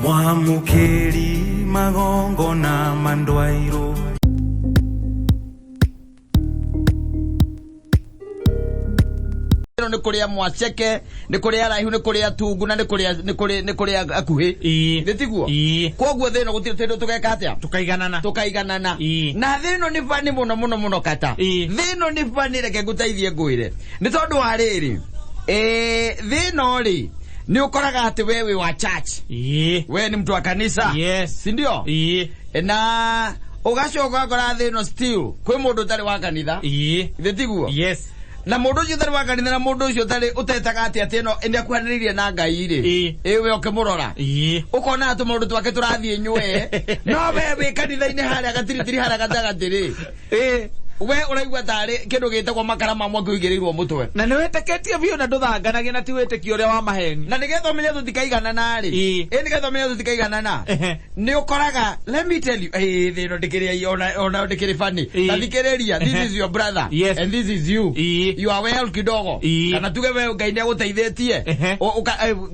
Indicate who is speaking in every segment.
Speaker 1: Mwamũkĩri magongona mandwairwo.
Speaker 2: Ĩno nĩ kũrĩa mwaceke, nĩ kũrĩa araihu, nĩ kũrĩa tungu, na nĩ kũrĩa nĩ kũrĩ nĩ kũrĩa akuhĩ. Nĩ tiguo?
Speaker 3: Ĩĩ.
Speaker 2: Koguo thĩ ĩno gũtirĩ tũndũ tũgeka atĩa?
Speaker 3: Tukaiganana.
Speaker 2: Tukaiganana.
Speaker 3: Ĩĩ.
Speaker 2: Na thĩ ĩno nĩ bani mũno mũno mũno kata.
Speaker 3: Ĩĩ.
Speaker 2: Thĩ ĩno nĩ bani, reke ngũteithie ngwĩre. Nĩ tondũ wa rĩrĩ, thĩ ĩno rĩ, nĩ ũkoraga atĩ we wĩ wa church.
Speaker 3: Ĩĩ.
Speaker 2: We ni mtu wa kanisa.
Speaker 3: Yes.
Speaker 2: Si ndio?
Speaker 3: Ĩĩ.
Speaker 2: Na ũgacoka ũgakora thĩ ĩno still kwĩ mũndũ ũtarĩ wa kanitha.
Speaker 3: Ĩĩ.
Speaker 2: Githĩ tiguo?
Speaker 3: Yes.
Speaker 2: Na mũndũ ũcio ũtarĩ wa kanitha na mũndũ ũcio ũtarĩ ũtetaga atĩ atĩ ĩno nĩ akuhanĩrĩirie na Ngai rĩ.
Speaker 3: Ĩĩ.
Speaker 2: Ĩ we ũkĩmũrora.
Speaker 3: Ĩĩ.
Speaker 2: Ũkona atĩ maũndũ twake tũrathiĩ nywe. No we wĩ kanitha-inĩ harĩa gatiritiri harĩa gatagatĩ rĩ.
Speaker 3: Ĩĩ.
Speaker 2: We ũraigua tarĩ kĩndũ gĩtagwo makara ma mwaki ũigĩrĩirwo mũtwe.
Speaker 3: Na nĩ wĩtĩkĩtie biũ na ndũthanganagia na ti wĩtĩkio ũrĩa wa maheni.
Speaker 2: Na nĩgetha ũmenye tũtikaiganana rĩ.
Speaker 3: Ĩĩ.
Speaker 2: Ĩ nĩgetha ũmenye tũtikaiganana.
Speaker 3: Ehe.
Speaker 2: Nĩ ũkoraga, let me tell you, ĩ thĩ ĩno ndĩkĩrĩ ona ndĩkĩrĩ funny.
Speaker 3: Ĩĩ.
Speaker 2: Ta thikĩrĩria, this is your brother
Speaker 3: Yes.
Speaker 2: and this is you.
Speaker 3: Ĩĩ.
Speaker 2: You are well kidogo.
Speaker 3: Ĩĩ.
Speaker 2: Kana tuge we Ngai nĩ agũteithĩtie.
Speaker 3: Ehe.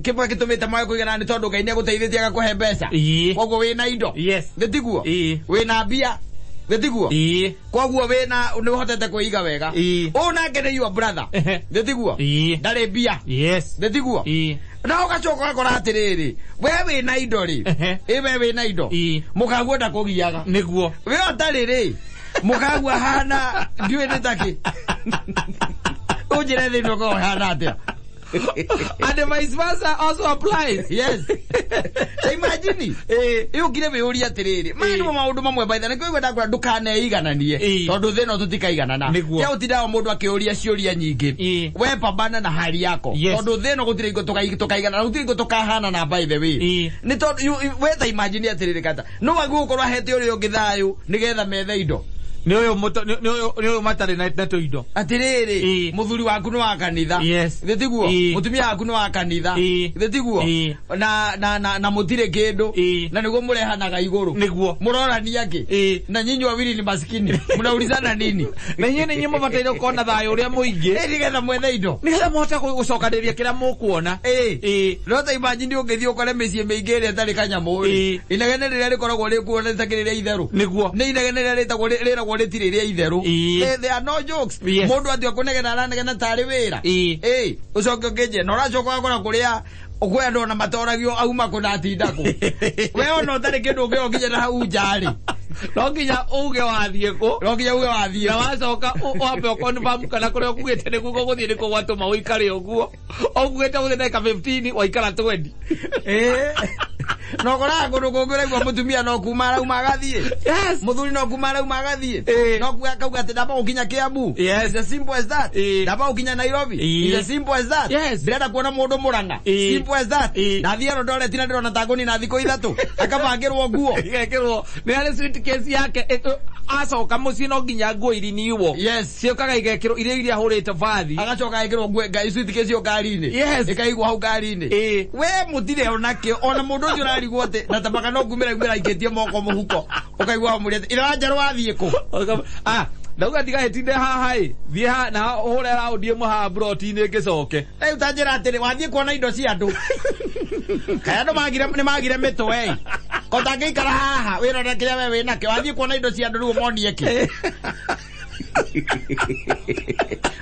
Speaker 2: Kĩmwe gĩtũmĩte mwage kũiganana nĩ tondũ Ngai nĩ agũteithĩtie agakũhe mbeca.
Speaker 3: Ĩĩ.
Speaker 2: Koguo wĩna indo.
Speaker 3: Yes.
Speaker 2: Nĩ tiguo?
Speaker 3: Ĩĩ.
Speaker 2: Wĩna mbia. Nĩ tiguo?
Speaker 3: Ĩĩ.
Speaker 2: Koguo wĩna nĩ ũhotete kwĩiga wega.
Speaker 3: Ĩĩ.
Speaker 2: Ũũ nake nĩ your brother.
Speaker 3: Ehe.
Speaker 2: Nĩ tiguo?
Speaker 3: Ĩĩ.
Speaker 2: Ndarĩ mbia.
Speaker 3: Yes.
Speaker 2: Nĩ tiguo?
Speaker 3: Ĩĩ.
Speaker 2: Na ũgacoka ũgakora atĩrĩrĩ, we wĩna indo rĩ,
Speaker 3: Ehe.
Speaker 2: ĩ we wĩna indo,
Speaker 3: Ĩĩ.
Speaker 2: mũkaguo ndakũgiaga.
Speaker 3: Nĩguo.
Speaker 2: We ũtarĩ rĩ, mũkaguo ahana ndiũĩ nĩ takĩ. Ũnjĩre thĩinĩ ũkorwo ũhana atĩa.
Speaker 3: And vice versa also applies.
Speaker 2: Yes. Ta imagine.
Speaker 3: Ĩĩ.
Speaker 2: Ĩ ũkire wĩyũrie atĩrĩrĩ, maya
Speaker 3: Ĩĩ.
Speaker 2: nĩmo maũndũ mamwe baitha nĩkĩo ũigua ndakwĩra ndũkaneigananie
Speaker 3: Ĩĩ.
Speaker 2: tondũ thĩ ĩno tũtikaiganana.
Speaker 3: Nĩguo.
Speaker 2: Tiga gũtindaga mũndũ akĩũria ciũria nyingĩ.
Speaker 3: Ĩĩ.
Speaker 2: We pambana na hali yako.
Speaker 3: Yes.
Speaker 2: Tondũ thĩ ĩno gũtirĩ hingo tũkaiganana, gũtirĩ hingo tũkahanana by the way.
Speaker 3: Ĩĩ.
Speaker 2: Nĩ tondũ we ta imagine atĩrĩrĩ kata, no wagĩrĩirwo gũkorwo ahete ũrĩa ũngĩ thayũ nĩgetha methe indo.
Speaker 3: Nĩ ũyũ mũto nĩ ũyũ matarĩ na tũindo.
Speaker 2: Atĩrĩrĩ,
Speaker 3: Ĩĩ.
Speaker 2: mũthuri waku nĩ wa kanitha.
Speaker 3: Yes.
Speaker 2: Githĩ tiguo?
Speaker 3: Ĩĩ.
Speaker 2: Mũtumia waku nĩ wa kanitha.
Speaker 3: Ĩĩ.
Speaker 2: Githĩ tiguo?
Speaker 3: Ĩĩ.
Speaker 2: Na mũtirĩ kĩndũ.
Speaker 3: Ĩĩ.
Speaker 2: Na nĩguo mũrehanaga igũrũ.
Speaker 3: Nĩguo.
Speaker 2: Mũrorania kĩ?
Speaker 3: Ĩĩ.
Speaker 2: Na nyinyi wawili ni maskini. Mnaulizana nini?
Speaker 3: Na inyuĩ nĩ inyuĩ mũbataire gũkorwo na thayũ ũrĩa mũingĩ.
Speaker 2: Ĩ nĩgetha mwethe indo.
Speaker 3: Nĩgetha mũhote gũcokanĩrĩria kĩrĩa mũkuona.
Speaker 2: Ĩĩ.
Speaker 3: Ĩĩ.
Speaker 2: No ta imagine ũngĩthiĩ ũkore mĩciĩ mĩingĩ ĩrĩa ĩtarĩ kanyamũ rĩ.
Speaker 3: Ĩĩ.
Speaker 2: Inegene rĩrĩa rĩkoragwo rĩkuo nĩ takĩrĩ rĩa itherũ.
Speaker 3: Nĩguo.
Speaker 2: Nĩ inegene rĩrĩa rĩtagwo rĩragwo rĩtirĩ rĩa itherũ.
Speaker 3: Ĩĩ.
Speaker 2: There are no jokes.
Speaker 3: Yes.
Speaker 2: Mũndũ atua kũnegena aranegena tarĩ wĩra.
Speaker 3: Ĩĩ.
Speaker 2: Ĩĩ. Ũcoke ũkĩnjĩre na ũracoka ũgakora kũrĩa kwĩ andũ ona matoragio auma kũ na atinda kũ. We ona ũtarĩ kĩndũ ũngĩoya nginya na hau nja rĩ.
Speaker 3: No nginya uge wathiĩ kũ.
Speaker 2: No nginya uge wathiĩ
Speaker 3: Na
Speaker 2: kũ.
Speaker 3: wacoka wambe ũconfirm kana kũrĩa ũkugĩte nĩkuo gũgũthiĩ nĩkuo gwatũma ũikare ũguo. Ũkugĩte gũthiĩ ndagĩka 15 waikara 20.
Speaker 2: Ĩĩ. Na ũkoraga kũndũ kũngĩ ũraigua mũtumia no kuma arauma agathiĩ.
Speaker 3: Yes.
Speaker 2: Mũthuri no kuma arauma agathiĩ.
Speaker 3: Ĩĩ.
Speaker 2: No kuga akauga atĩ ndamba gũkinya Kiambu.
Speaker 3: Yes.
Speaker 2: It's as simple as that.
Speaker 3: Ĩĩ.
Speaker 2: Ndamba gũkinya Nairobi.
Speaker 3: Ĩĩ.
Speaker 2: It's as simple as that.
Speaker 3: Yes.
Speaker 2: Ndĩrenda kuona mũndũ Murang'a.
Speaker 3: Ĩĩ.
Speaker 2: Simple as that.
Speaker 3: Ĩĩ.
Speaker 2: Ndathiĩ Eldoret na ndĩrona ta ngũnina thikũ ithatũ. Akabangĩrwo nguo.
Speaker 3: Igekĩrwo nĩ harĩ suitcase yake acoka mũciĩ no nginya nguo iriniwo.
Speaker 2: Yes.
Speaker 3: Ciũkaga igekĩrwo iria iria ahũrĩte bathi.
Speaker 2: Agacoka agekĩrwo nguo suitcase ĩyo ngari-inĩ.
Speaker 3: Yes.
Speaker 2: Ĩkaigwo hau ngari-inĩ.
Speaker 3: Ĩĩ.
Speaker 2: We mũtirĩ onakĩo ona mũndũ ũcio ũrarigwo atĩ na tabaka no kumĩra kumĩra aikĩtie moko mũhuko ũkaigua wamũria atĩ ira njerũ wathiĩ kũ?
Speaker 3: Ndauga ndigahĩtinde haha ĩ thiĩ ha na ũhũre raũndi ĩmwe haha mburoti-inĩ ngĩcoke.
Speaker 2: Rĩu ta njĩra atĩrĩ wathiĩ kuona indo cia andũ. Kaĩ andũ magire nĩ magire mĩtwe ĩ. Ko ũtangĩikara haha wĩrore kĩrĩa we wĩnakĩo wathiĩ kuona indo cia andũ rĩu ũmonie kĩ?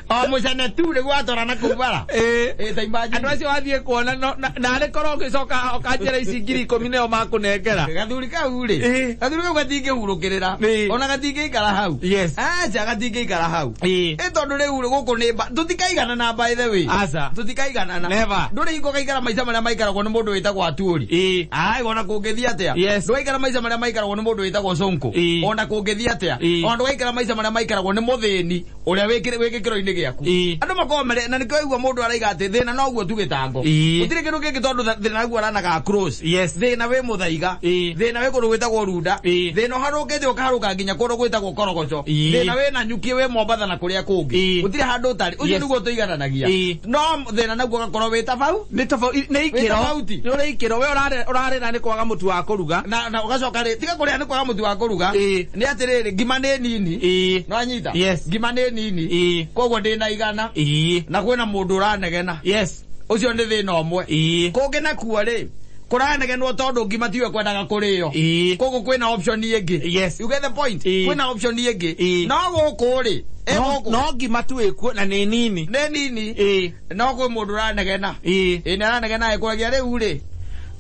Speaker 2: O mũcene tu nĩguo watwara na kũu bara.
Speaker 3: Ĩĩ.
Speaker 2: Ĩ ta imagine.
Speaker 3: Andũ acio wathiĩ kuona narĩ korwo ũgĩcoka haha ũkanjĩra ici 10,000 nĩo makũnengera.
Speaker 2: Gathuri kau rĩ.
Speaker 3: Ĩĩ.
Speaker 2: Gathuri kau gatingĩhurũkĩrĩra.
Speaker 3: Ĩĩ.
Speaker 2: Ona gatingĩikara hau.
Speaker 3: Yes.
Speaker 2: Aca gatingĩikara hau.
Speaker 3: Ĩĩ.
Speaker 2: Ĩ tondũ rĩu rĩ gũkũ nĩ tũtikaiganana by the way.
Speaker 3: Aca.
Speaker 2: Tũtikaiganana.
Speaker 3: Never.
Speaker 2: Ndũrĩ hingo ũgaikara maica marĩa maikaragwo nĩ mũndũ wĩtagwo Atuori.
Speaker 3: Ĩĩ.
Speaker 2: Ai ona kũngĩthiĩ atĩa.
Speaker 3: Yes.
Speaker 2: Ndũgaikara maica marĩa maikaragwo nĩ mũndũ wĩtagwo Sonko.
Speaker 3: Ĩĩ.
Speaker 2: Ona kũngĩthiĩ atĩa.
Speaker 3: Ĩĩ.
Speaker 2: Ona ndũgaikara maica marĩa maikaragwo nĩ mũthĩni ũrĩa wĩ gĩkĩro-inĩ gĩaku.
Speaker 3: Ĩĩ.
Speaker 2: Andũ makoragwo marĩ na nĩkĩo waigua mũndũ araiga atĩ thĩna noguo tu gĩtango.
Speaker 3: Ĩĩ.
Speaker 2: Gũtirĩ kĩndũ kĩngĩ tondũ thĩna naguo aranaga cross.
Speaker 3: Yes.
Speaker 2: Thĩna wĩ mũthaiga.
Speaker 3: Ĩĩ.
Speaker 2: Thĩna wĩ kũndũ gwĩtagwo Runda.
Speaker 3: Ĩĩ.
Speaker 2: Thĩna ũharũkĩte ũkaharũka nginya kũndũ gwĩtagwo Korogocho.
Speaker 3: Ĩĩ.
Speaker 2: Thĩna wĩ Nanyuki wĩ Mombatha na kũrĩa kũngĩ.
Speaker 3: Ĩĩ.
Speaker 2: Gũtirĩ handũ ũtarĩ. Ũcio
Speaker 3: Yes.
Speaker 2: nĩguo tũigananagia.
Speaker 3: Ĩĩ.
Speaker 2: No thĩna naguo ũgakorwo wĩ tabau.
Speaker 3: Nĩ tofauti nĩ ikĩro.
Speaker 2: tofauti.
Speaker 3: Nĩ ũrĩ ikĩro we ũrarĩra nĩ kwaga mũtu wa kũruga.
Speaker 2: Na ũgacoka rĩ tiga kũrĩa nĩ kwaga mũtu wa kũruga.
Speaker 3: Ĩĩ.
Speaker 2: Nĩ atĩrĩrĩ ngima nĩ nini.
Speaker 3: Ĩĩ.
Speaker 2: Nĩwanyita?
Speaker 3: Yes.
Speaker 2: Ngima nĩ nini.
Speaker 3: Ĩĩ.
Speaker 2: Koguo ndĩna igana.
Speaker 3: Ĩĩ.
Speaker 2: Na kwĩna mũndũ ũranegena.
Speaker 3: Yes.
Speaker 2: Ũcio nĩ thĩna ũmwe.
Speaker 3: Ĩĩ.
Speaker 2: Kũngĩ nakuo rĩ Kũranegenwo tondũ ngima tiwe kwendaga kũrĩo.
Speaker 3: Ĩĩ.
Speaker 2: Koguo kwĩna option ĩngĩ.
Speaker 3: Yes.
Speaker 2: You get the point?
Speaker 3: Ĩĩ.
Speaker 2: Kwĩna option ĩngĩ.
Speaker 3: Ĩĩ.
Speaker 2: No gũkũ rĩ, ĩ gũkũ
Speaker 3: No ngima tu ĩkuo na nĩ nini.
Speaker 2: nĩ nini.
Speaker 3: Ĩĩ.
Speaker 2: No kwĩ mũndũ ũranegena.
Speaker 3: Ĩĩ.
Speaker 2: Ĩ nĩ aranegena ĩkũragia rĩu rĩ.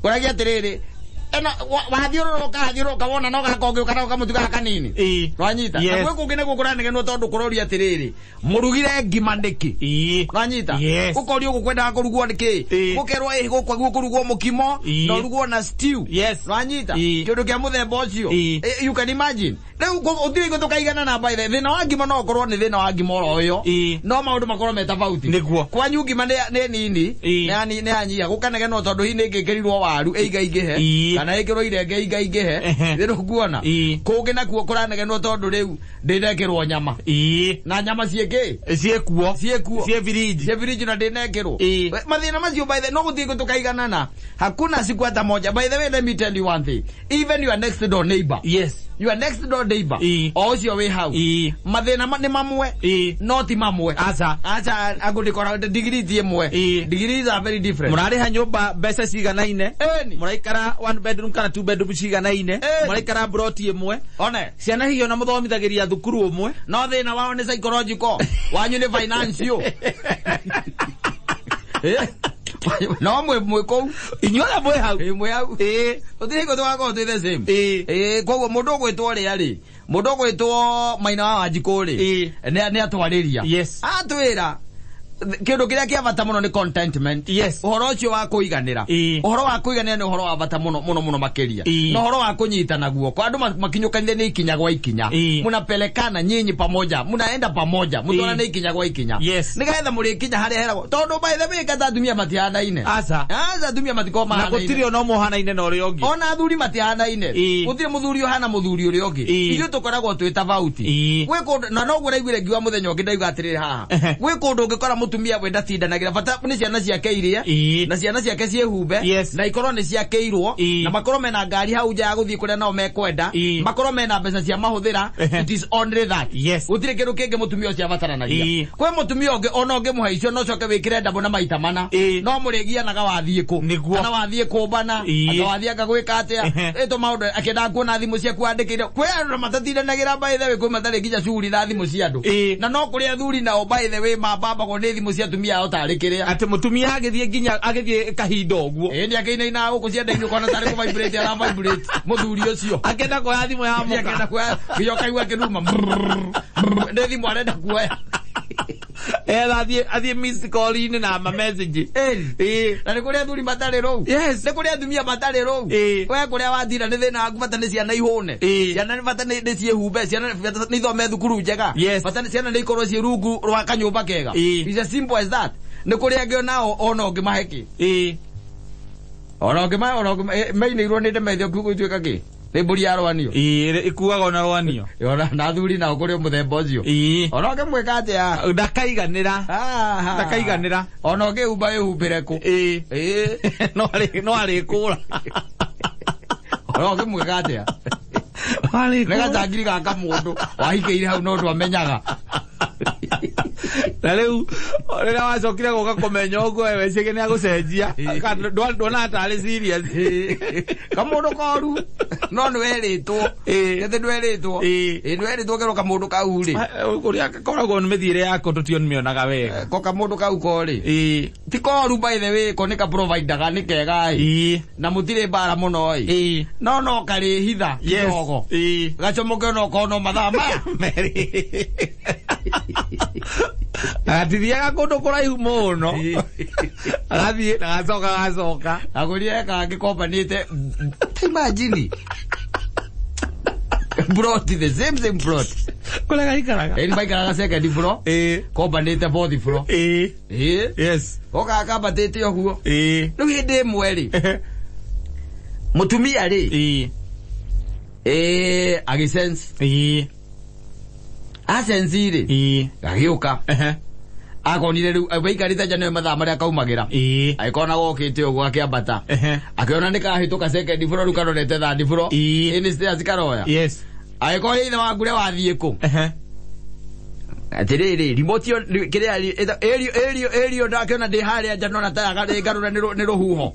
Speaker 2: Kũragia atĩrĩrĩ, ĩno wathiũrũrũka wathiũrũrũka wona no gaka ũngĩũka nako kamũtu gaka kanini.
Speaker 3: Ĩĩ.
Speaker 2: Nwanyita.
Speaker 3: Yes.
Speaker 2: Na gwĩ kũngĩ nĩguo kũranegenwo tondũ kũroria atĩrĩrĩ, mũrugire ngima nĩkĩ?
Speaker 3: Ĩĩ.
Speaker 2: Nwanyita.
Speaker 3: Yes.
Speaker 2: Ũkorio gũkwendaga kũrugwo nĩkĩ?
Speaker 3: Ĩĩ.
Speaker 2: Gũkerwo ĩ gũkũ guo kũrugwo mũkimo
Speaker 3: Ĩĩ.
Speaker 2: na ũrugwo na stew.
Speaker 3: Yes.
Speaker 2: Nwanyita.
Speaker 3: Ĩĩ.
Speaker 2: Kĩndũ kĩa mũthemba ũcio.
Speaker 3: Ĩĩ.
Speaker 2: You can imagine. Rĩu gũtirĩ hingo tũkaigana na by the thĩna wa ngima no ũkorwo nĩ thĩna wa ngima oro ũyũ.
Speaker 3: Ĩĩ.
Speaker 2: No maũndũ makorwo me tofauti.
Speaker 3: Nĩguo.
Speaker 2: Kwanyu ngima nĩ nini.
Speaker 3: Ĩĩ.
Speaker 2: Nĩ yanyia. Gũkanegenwo tondũ hihi nĩ ĩngĩkĩrirwo waru ĩingaingĩhe.
Speaker 3: Ĩĩ.
Speaker 2: Kana ĩkĩrwo irenge ingaingĩhe.
Speaker 3: Ehe.
Speaker 2: Rĩu nguona.
Speaker 3: Ĩĩ.
Speaker 2: Kũngĩ nakuo kũranegenwo tondũ rĩu ndĩnekĩrwo nyama.
Speaker 3: Ĩĩ.
Speaker 2: Na nyama ciĩkĩ?
Speaker 3: Ciĩkuo.
Speaker 2: Ciĩkuo.
Speaker 3: Ciĩ firiji.
Speaker 2: Ciĩ firiji na ndĩnekĩrwo.
Speaker 3: Ĩĩ.
Speaker 2: Mathĩna macio by the no gũthiĩ tũkaiganana. Hakuna siku hata moja. By the way, let me tell you one thing. Even your next door neighbor.
Speaker 3: Yes.
Speaker 2: Your next door neighbor.
Speaker 3: Ĩĩ.
Speaker 2: O ũcio wĩ hau.
Speaker 3: Ĩĩ.
Speaker 2: Mathĩna nĩ mamwe.
Speaker 3: Ĩĩ.
Speaker 2: No ti mamwe.
Speaker 3: Aca.
Speaker 2: Aca angũndĩkora degree ti ĩmwe.
Speaker 3: Ĩĩ.
Speaker 2: Degrees are very different.
Speaker 3: Mũrarĩha nyũmba mbeca ciganaine.
Speaker 2: Ĩni.
Speaker 3: Mũraikara one bedroom kana two bedroom ciganaine.
Speaker 2: Ĩni.
Speaker 3: Mũraikara broti ĩmwe.
Speaker 2: One.
Speaker 3: Ciana hihi ona mũthomithagĩria thukuru ũmwe.
Speaker 2: No thĩna wao nĩ psychological. Wanyu nĩ financial. Eh? No mwĩ kũu.
Speaker 3: Inyuĩ arĩa mwĩ hau.
Speaker 2: Ĩ mwĩ hau.
Speaker 3: Ĩĩ.
Speaker 2: Gũtirĩ hingo tũgakorwo twĩ the same.
Speaker 3: Ĩĩ.
Speaker 2: Ĩĩ, koguo mũndũ ũgwĩtwo rĩa rĩ, mũndũ ũgwĩtwo Maina wa Wanjikũ rĩ,
Speaker 3: Ĩĩ.
Speaker 2: nĩ atwarĩria.
Speaker 3: Yes.
Speaker 2: Atwĩra kĩndũ kĩrĩa kĩa bata mũno nĩ contentment.
Speaker 3: Yes.
Speaker 2: Ũhoro ũcio wa kũiganĩra.
Speaker 3: Ĩĩ.
Speaker 2: Ũhoro wa kũiganĩra nĩ ũhoro wa bata mũno mũno mũno makĩria.
Speaker 3: Ĩĩ.
Speaker 2: Na ũhoro wa kũnyitana guoko. Andũ makinyũkanire nĩ ikinya gwa ikinya.
Speaker 3: Ĩĩ.
Speaker 2: Munapelekana nyinyi pamoja, munaenda pamoja, mutwarane ikinya gwa ikinya.
Speaker 3: Yes.
Speaker 2: Nĩgetha mũrĩkinya harĩa heragwo. Tondũ by the way kata atumia matihanaine.
Speaker 3: Aca.
Speaker 2: Aca atumia matikoragwo
Speaker 3: Na
Speaker 2: mahanaine.
Speaker 3: gũtirĩ ona ũmwe ũhanaine na ũrĩa ũngĩ.
Speaker 2: Ona athuri matihanaine.
Speaker 3: Ĩĩ.
Speaker 2: Gũtirĩ mũthuri ũhana mũthuri ũrĩa ũngĩ.
Speaker 3: Ĩĩ.
Speaker 2: Ithuĩ tũkoragwo twĩ tofauti.
Speaker 3: Ĩĩ.
Speaker 2: Gwĩ kũndũ na noguo ndaiguire ngiuga mũthenya ũngĩ ndauga atĩrĩrĩ haha.
Speaker 3: Ehe.
Speaker 2: Gwĩ kũndũ ũngĩkora mũtumia we ndatindanagĩra bata nĩ ciana ciake irie
Speaker 3: Ĩĩ.
Speaker 2: na ciana ciake ciĩhumbe
Speaker 3: Yes.
Speaker 2: na ikorwo nĩ ciakĩirwo
Speaker 3: Ĩĩ.
Speaker 2: na makorwo mena ngari hau nja ya gũthiĩ kũrĩa nao mekwenda
Speaker 3: Ĩĩ.
Speaker 2: makorwo mena mbeca cia mahũthĩra.
Speaker 3: Ehe.
Speaker 2: It is only that.
Speaker 3: Yes.
Speaker 2: Gũtirĩ kĩndũ kĩngĩ mũtumia ũcio abataranagia.
Speaker 3: Ĩĩ.
Speaker 2: Kwĩ mũtumia ũngĩ ona ũngĩmũhe icio no coke wĩkĩre ndabũ na maita mana.
Speaker 3: Ĩĩ.
Speaker 2: No mũrĩgianaga wathiĩ kũ
Speaker 3: Nĩguo.
Speaker 2: kana wathiĩ kũmbana
Speaker 3: Ĩĩ.
Speaker 2: anga wathiĩ anga gwĩka atĩa
Speaker 3: Ehe.
Speaker 2: ĩtũ maũndũ akĩendaga kuona thimũ ciaku andĩkĩire. Kwĩ andũ matatindanagĩra by the way, kwĩ matarĩ nginya cuguri na thimũ cia andũ.
Speaker 3: Ĩĩ.
Speaker 2: Na no kũrĩ athuri nao by the way mambambagwo nĩ thimũ cia atumia ao tarĩ kĩrĩa.
Speaker 3: Atĩ mũtumia agĩthiĩ nginya agĩthiĩ kahinda ũguo.
Speaker 2: Ĩĩ nĩ akĩinaina gũkũ cianda-inĩ ũkona tarĩ kũ vibrate ara vibrate mũthuri ũcio.
Speaker 3: Akĩenda kuoya thimũ ya
Speaker 2: Nĩ akĩenda
Speaker 3: mũka.
Speaker 2: kuoya nginya ũkaigua akĩruma nĩ thimũ arenda kuoya.
Speaker 3: Etha athiĩ miss call-inĩ na ma message.
Speaker 2: Ĩĩ.
Speaker 3: Ĩĩ.
Speaker 2: Na nĩ kũrĩ athuri matarĩ rũu.
Speaker 3: Yes.
Speaker 2: Nĩ kũrĩ atumia matarĩ rũu.
Speaker 3: Ĩĩ.
Speaker 2: We kũrĩa wathira nĩ thĩna waku bata nĩ ciana ihũne.
Speaker 3: Ĩĩ.
Speaker 2: Ciana nĩ bata nĩ ciĩhumbe, ciana bata nĩ ithome thukuru njega.
Speaker 3: Yes.
Speaker 2: Bata nĩ ciana nĩ ikorwo ciĩ rungu rwa kanyũmba kega.
Speaker 3: Ĩĩ.
Speaker 2: It's as simple as that. Nĩ kũrĩ angĩ onao ona ũngĩmahe kĩ.
Speaker 3: Ĩĩ.
Speaker 2: Ona ũngĩmahe ona ũngĩmahe mainĩirwo nĩ ndemethio gũtuĩka kĩ. Nĩ mbũri ya rwanio.
Speaker 3: Ĩĩ ĩkuaga ona rwanio.
Speaker 2: Ona na athuri nao kũrĩ o mũthemba ũcio.
Speaker 3: Ĩĩ.
Speaker 2: Ona ũngĩmwĩka atĩa.
Speaker 3: Ndakaiganĩra.
Speaker 2: Aha.
Speaker 3: Ndakaiganĩra.
Speaker 2: Ona ũngĩhumba wĩhumbĩre kũ.
Speaker 3: Ĩĩ.
Speaker 2: Ĩĩ.
Speaker 3: No arĩkũra.
Speaker 2: Ona ũngĩmwĩka atĩa. Nĩ gacangiri gaka mũndũ wahikĩire hau no ndwamenyaga.
Speaker 3: Na rĩu rĩrĩa wacokire gũka kũmenya ũguo we wecirie nĩ agũcenjia. Nduonaga tarĩ serious.
Speaker 2: Kamũndũ koru no nĩwerĩtwo.
Speaker 3: Ĩĩ.
Speaker 2: Githĩ ndwerĩtwo.
Speaker 3: Ĩĩ.
Speaker 2: Ĩĩ nĩwerĩtwo kerwo kamũndũ kau rĩ.
Speaker 3: Ũrĩa gakoragwo nĩ mĩthiĩre yako tũtionĩmĩonaga wega.
Speaker 2: Ko kamũndũ kau korĩ.
Speaker 3: Ĩĩ.
Speaker 2: Ti koru by the way ko nĩ ka provider nĩ kega ĩ.
Speaker 3: Ĩĩ.
Speaker 2: Na mũtirĩ mbara mũno ĩ.
Speaker 3: Ĩĩ.
Speaker 2: No no karĩhitha
Speaker 3: Yes.
Speaker 2: kidogo.
Speaker 3: Ĩĩ.
Speaker 2: Gacomoke no kono mathaa maya.
Speaker 3: Merĩ. Agatithiaga kũndũ kũraihu mũno. Agathiĩ na agacoka agacoka.
Speaker 2: Agũrire kangĩ kombanĩte. Imagine. Plot the same plot.
Speaker 3: Kũrĩa gaikaraga.
Speaker 2: Ĩni maikaraga second floor.
Speaker 3: Ĩĩ.
Speaker 2: Kombanĩte fourth floor.
Speaker 3: Ĩĩ.
Speaker 2: Ĩĩ.
Speaker 3: Yes.
Speaker 2: Goka kambatĩte ũguo.
Speaker 3: Ĩĩ.
Speaker 2: Rĩu hĩndĩ ĩmwe rĩ, mũtumia rĩ,
Speaker 3: Ĩĩ.
Speaker 2: ĩĩ agĩsense.
Speaker 3: Ĩĩ.
Speaker 2: Asense rĩ,
Speaker 3: Ĩĩ.
Speaker 2: agĩũka.
Speaker 3: Ehe.
Speaker 2: Akonire rĩu waikarĩte nja nĩwe mathaa marĩa kaumagĩra.
Speaker 3: Ĩĩ.
Speaker 2: Agĩkona gokĩte ũguo akĩambata.
Speaker 3: Ehe.
Speaker 2: Akĩona nĩ kahĩtũka second floor rĩu karorete third floor.
Speaker 3: Ĩĩ.
Speaker 2: Ĩni stairs karoya.
Speaker 3: Yes.
Speaker 2: Agĩkorwo ithe waku ũrĩa wathiĩ kũ.
Speaker 3: Ehe.
Speaker 2: Atĩrĩrĩ, remote ĩyo kĩrĩa ĩrio ĩrio ĩrio ndakĩona ndĩ harĩa nja nona ta ngarũra nĩ rũhuho.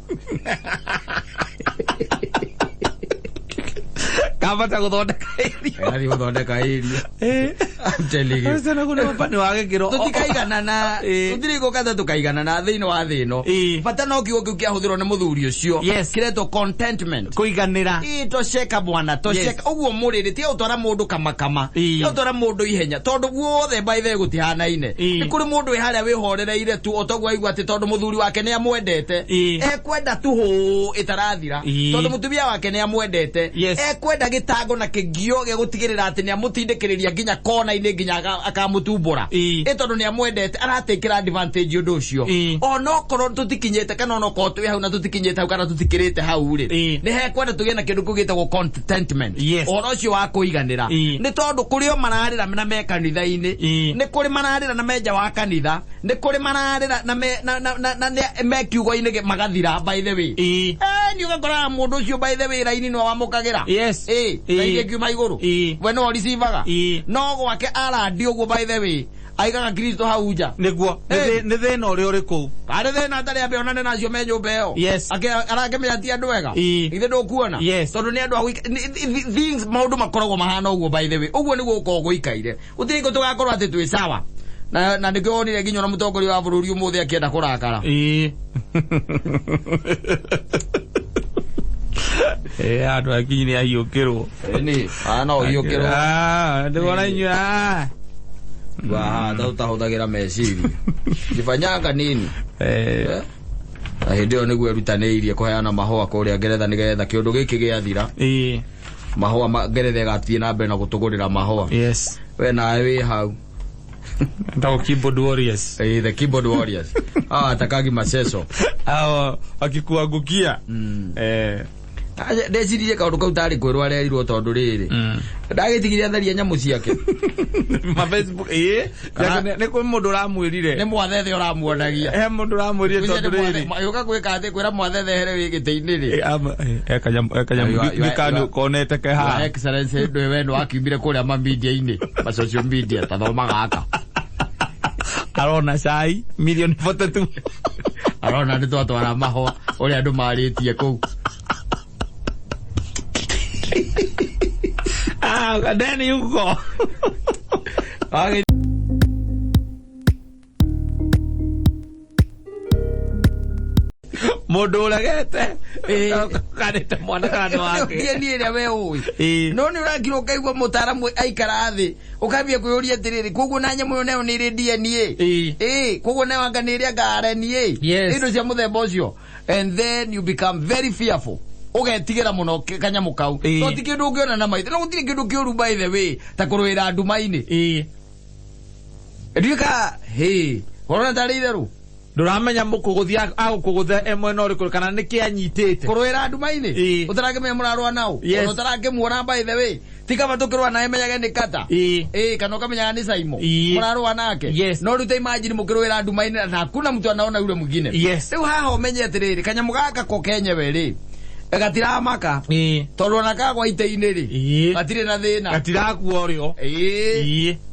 Speaker 3: Kambata gũthondeka irio.
Speaker 2: Athiĩ gũthondeka irio. I'm telling you.
Speaker 3: Ũcio naguo nĩ nĩ wa gĩkĩro.
Speaker 2: Tũtikaiganana. Tũtirĩ gũkata tũkaiganana thĩinĩ wa thĩ ĩno. Bata no kiugo kĩu kĩahũthĩrwo nĩ mũthuri ũcio.
Speaker 3: Yes.
Speaker 2: Kĩretwo contentment.
Speaker 3: Kũiganĩra.
Speaker 2: Ĩ tosheka bwana, tosheka. Ũguo mũrĩrĩ tiga gũtwara mũndũ kamakama.
Speaker 3: Ĩ.
Speaker 2: Tiga gũtwara mũndũ ihenya tondũ guothe by the way gũtihanaine.
Speaker 3: Ĩ.
Speaker 2: Nĩ kũrĩ mũndũ wĩ harĩa wĩhorereire tu o toguo aigua atĩ tondũ mũthuri wake nĩ amwendete.
Speaker 3: Ĩ.
Speaker 2: Ekwenda tu hũ ĩtarathira.
Speaker 3: Ĩ.
Speaker 2: Tondũ mũtumia wake nĩ amwendete.
Speaker 3: Yes.
Speaker 2: Ekwenda gĩtango na kĩgio gĩa gũtigĩrĩra atĩ nĩ amũtindĩkĩrĩria nginya kona-inĩ nginya akamũtumbũra.
Speaker 3: Ĩ.
Speaker 2: Ĩ tondũ nĩ amwendete aratakĩra advantage ũndũ ũcio.
Speaker 3: Ĩ.
Speaker 2: Onokorwo tũtikinyĩte kana onokorwo twĩ hau na tũtikinyĩte hau kana tũtikĩrĩte hau rĩ.
Speaker 3: Ĩ.
Speaker 2: Nĩ hekwenda tũgĩe na kĩndũ kĩu gĩtagwo contentment.
Speaker 3: Yes.
Speaker 2: Ũhoro ũcio wa kũiganĩra.
Speaker 3: Ĩ.
Speaker 2: Nĩ tondũ kũrĩ o mararĩra na me kanitha-inĩ.
Speaker 3: Ĩ.
Speaker 2: Nĩ kũrĩ mararĩra na me nja wa kanitha. Nĩ kũrĩ mararĩra na me na na na, na, na me kiugo-inĩ magathira by the way.
Speaker 3: Ĩ.
Speaker 2: Nĩ ũgakoraga mũndũ ũcio by the way raini nĩwe wamũkagĩra.
Speaker 3: Yes.
Speaker 2: Ĩ,
Speaker 3: Ĩ.
Speaker 2: raini ĩkiuma igũrũ.
Speaker 3: Ĩ.
Speaker 2: We nĩwe ũricivaga.
Speaker 3: Ĩ.
Speaker 2: No gwake arandi ũguo by the way aigaga Kristo hau nja.
Speaker 3: Nĩguo.
Speaker 2: Ĩ.
Speaker 3: Nĩ thĩna ũrĩa ũrĩ kũu.
Speaker 2: Arĩ thĩna atarĩ ambe onane nacio me nyũmba ĩyo.
Speaker 3: Yes.
Speaker 2: Arakĩmenya ti andũ ega.
Speaker 3: Ĩ.
Speaker 2: Githĩ ndũkuona?
Speaker 3: Yes.
Speaker 2: Tondũ nĩ andũ a things maũndũ makoragwo mahana ũguo by the way. Ũguo nĩguo gũkoragwo gũikaire. Gũtirĩ hingo tũgakorwo atĩ twĩ sawa. Na nĩkĩo wonire nginya ona mũtongoria wa bũrũri ũmũthĩ akĩenda kũrakara.
Speaker 3: Ĩ. Ĩ, andũ akinyi nĩ ahiũkĩrwo.
Speaker 2: Ĩni, no ũhiũkĩrwo.
Speaker 3: Ah, ndĩwona inyuĩ, ah.
Speaker 2: Waha, tũtahũthagĩra meciria. Jifanyanga nini?
Speaker 3: Eh.
Speaker 2: Na hĩndĩ ĩyo nĩguo erutanĩirie kũheana mahũa kũrĩa Ngeretha nĩgetha kĩũndũ gĩkĩ gĩathira.
Speaker 3: Ĩ.
Speaker 2: Mahũa Ngeretha ĩgathiĩ na mbere na gũtũgũrĩra mahũa.
Speaker 3: Yes.
Speaker 2: We nawe wĩ hau.
Speaker 3: Ndao keyboard warriors.
Speaker 2: The keyboard warriors. Atakagi maceco.
Speaker 3: Hao wakikuangukia.
Speaker 2: Ndeciririe kaũndũ kau tarĩ kwĩrwo arerirwo tondũ rĩrĩ. Ndagĩtigire atharia nyamũ ciake.
Speaker 3: Ma Facebook ĩ. Nĩ kwĩ mũndũ ũramwĩrire.
Speaker 2: Nĩ mwathethe ũramuonagia.
Speaker 3: He mũndũ ũramwĩrire tondũ rĩrĩ.
Speaker 2: Yũka gwĩka atĩ kwĩra mwathethe here wĩ gĩtĩ-inĩ rĩ.
Speaker 3: Kanyamũ nĩ konete ke haha.
Speaker 2: Your Excellency ndwe we nĩ wakiumire kũrĩa ma media-inĩ, ma social media ta thoma gaka.
Speaker 3: Arona cai milioni 42.
Speaker 2: Arona nĩ twatwara mahũa ũrĩa andũ marĩtie kũu.
Speaker 3: Then you go. Mũndũ ũregete kanĩte mwana kana nĩ wake.
Speaker 2: DNA ĩrĩa we ũĩ. No nĩ ũrakira ũkaigua mũtaaramu aikara thĩ ũkambia kwĩyũria atĩrĩrĩ koguo na nyamũ ĩyo nayo nĩ ĩrĩ DNA. Ĩ, koguo nayo anga nĩ ĩrĩ anga RNA.
Speaker 3: Yes.
Speaker 2: Indo cia mũthemba ũcio. And then you become very fearful. Ũgetigĩra mũno kanyamũ kau. To ti kĩndũ ũngĩona na maitho. No gũtirĩ kĩndũ kĩũru by the way ta kũrũĩra nduma-inĩ. Nduĩka hĩ, ũrona tarĩ itherũ.
Speaker 3: Ndũramenya mũkũgũthi agũkũgũtha e mwena ũrĩkũ kana nĩ kĩ anyitĩte.
Speaker 2: Kũrũĩra nduma-inĩ. Ũtarakĩmenya mũrarũa nao. Ona ũtarakĩmuona by the way. Ti kaba tũkĩrũa naye menyage nĩ kata. Ĩ, kana ũkamenyaga nĩ Saimo. Mũrarũa nake. No rĩu ta imagine mũkĩrũĩra nduma-inĩ na hakuna mtu anaona yule mwingine. Rĩu haha ũmenye atĩrĩrĩ kanyamũ gaka ko kenyewe rĩ. Gatiramaka. Tondũ ona kagwa ite-inĩ rĩ. Gatirĩ na thĩna.
Speaker 3: Gatirakua ũrĩo.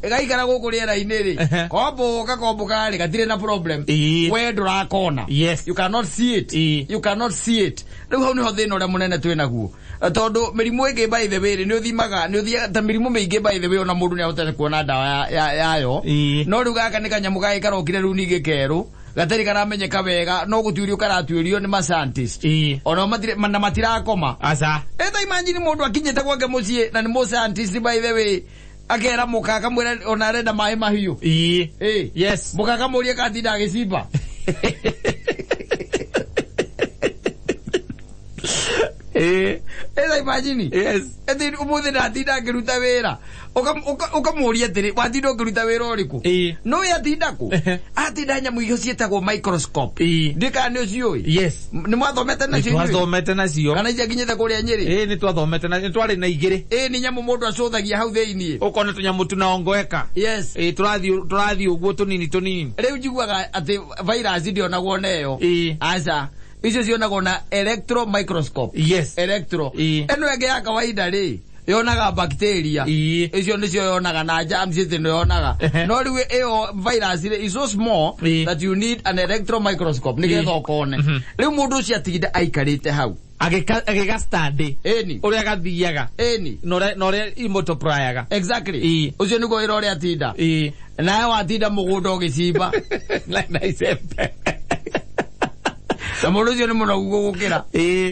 Speaker 2: Gaikara gũkũ rĩera-inĩ rĩ. Kombũka kombũka rĩ gatirĩ na problem. We ndũrakona.
Speaker 3: Yes.
Speaker 2: You cannot see it. You cannot see it. Rĩu hau nĩho thĩna ũrĩa mũnene twĩ naguo. Tondũ mĩrimũ ĩngĩ by the way rĩ nĩ ũthimaga nĩ ũthiaga ta mĩrimũ mĩingĩ by the way ona mũndũ nĩ ahotete kuona ndawa yayo. No rĩu gaka nĩ kanyamũ gagĩ karokire rĩu ningĩ kerũ. Gatarĩ karamenyeka wega no gũtuĩrio karatuĩrio nĩ ma scientist. Ona na matirakoma.
Speaker 3: Aca.
Speaker 2: Eta imagine mũndũ akinyĩte gwake mũciĩ na nĩ mũ scientist by the way akera mũka akamwĩra ona arenda maĩ mahiũ.
Speaker 3: Yes.
Speaker 2: Mũka akamũria katinda agĩcimba. Eta imagine.
Speaker 3: Yes.
Speaker 2: Eti ũmũthĩ ndatinda ngĩruta wĩra. Ũkamũria atĩrĩ watinda ũkĩruta wĩra ũrĩkũ? No we atinda kũ? Atinda nyamũ icio ciĩtagwo microscope. Ndiũĩ kana nĩ ũciũĩ?
Speaker 3: Yes.
Speaker 2: Nĩ mwathomete nacio inyuĩ?
Speaker 3: Nĩ twathomete nacio.
Speaker 2: Kana icio akinyĩte kũrĩa Nyĩrĩ?
Speaker 3: Ĩ, nĩ twathomete nacio, nĩ twarĩ na igĩrĩ.
Speaker 2: Ĩ, nĩ nyamũ mũndũ acũthagia hau thĩiniĩ.
Speaker 3: Ũkona tũnyamũ tunaongoeka.
Speaker 2: Yes.
Speaker 3: Ĩ, tũrathiĩ ũguo tũnini tũnini.
Speaker 2: Rĩu njiguaga atĩ virus ndĩonagwo neyo. Aca. Icio cionagwo na electro microscope.
Speaker 3: Yes.
Speaker 2: Electro. Ĩno ĩngĩ ya kawaida rĩ Yonaga bacteria. Icio nicio yonaga na germs ici nĩ yonaga. No rĩu ĩyo virus rĩ is so small that you need an electron microscope nĩgetha ũkone. Rĩu mũndũ ũcio atinda aikarĩte hau.
Speaker 3: Agĩga study.
Speaker 2: Ĩni.
Speaker 3: Ũrĩa gathiaga.
Speaker 2: Ĩni.
Speaker 3: Na ũrĩa imultiplyaga.
Speaker 2: Exactly. Ũcio nĩguo wĩra ũrĩa atinda. Nawe watinda mũgũnda ũgĩcimba.
Speaker 3: Na icembe.
Speaker 2: Na mũndũ ũcio nĩ mũnogu gũgũkĩra.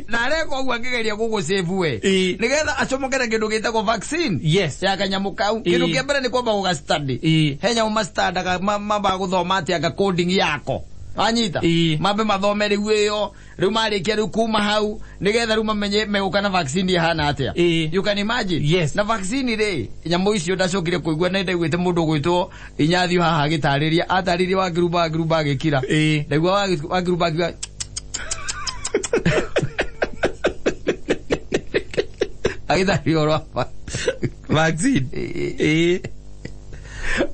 Speaker 2: Na areka ũguo akĩgeria gũgũsave we. Nĩgetha acomokere kĩndũ gĩtagwo vaccine.
Speaker 3: Yes.
Speaker 2: Ya kanyamũ kau. Kĩndũ kĩa mbere nĩ kwamba gũga study. He nyamũ mastandaga mambaga gũthoma atĩ anga coding yako. Wanyita? Mambe mathome rĩu ĩyo. Rĩu marĩkia rĩu kuma hau nĩgetha rĩu mamenye megũka na vaccine ĩhana atĩa. You can imagine.
Speaker 3: Yes.
Speaker 2: Na vaccine rĩ, nyamũ icio ndacokire kũigua na ndaiguĩte mũndũ ũgwĩtwo Inyathio haha agĩtarĩria, atarĩria Wakirumba agĩkira. Ndaigua Wakirumba akiuga agĩtarĩria ũhoro wa
Speaker 3: vaccine.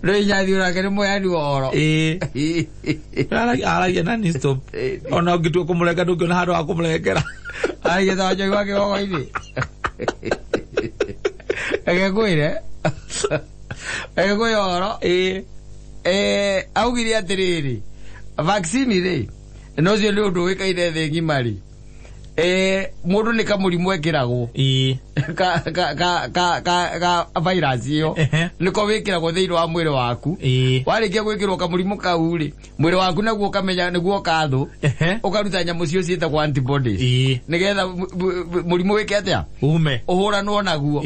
Speaker 2: Rĩu Inyathio nake nĩ mũheani wa ũhoro.
Speaker 3: Aragia na ni stop. Ona ũngĩtua kũmũrenga ndũngĩona handũ ha kũmũrengera.
Speaker 2: Aragia ta wanjohi wa kĩgogo-inĩ. Reke ngwĩre. Reke ngwĩre ũhoro. Augire atĩrĩrĩ, vaccine rĩ, na ũcio nĩ ũndũ ũĩkaine thĩ ng'ima rĩ. Mũndũ nĩ kamũrimũ ekĩragwo. Ka virus ĩyo. Nĩko wĩkĩragwo thĩinĩ wa mwĩrĩ waku. Warĩkia gwĩkĩrwo kamũrimũ kau rĩ, mwĩrĩ waku naguo ũkamenya nĩguo kathũ. Ũkaruta nyamũ cio ciĩtagwo antibodies. Nĩgetha mũrimũ wĩke atĩa?
Speaker 3: Ume.
Speaker 2: Ũhũranwo naguo.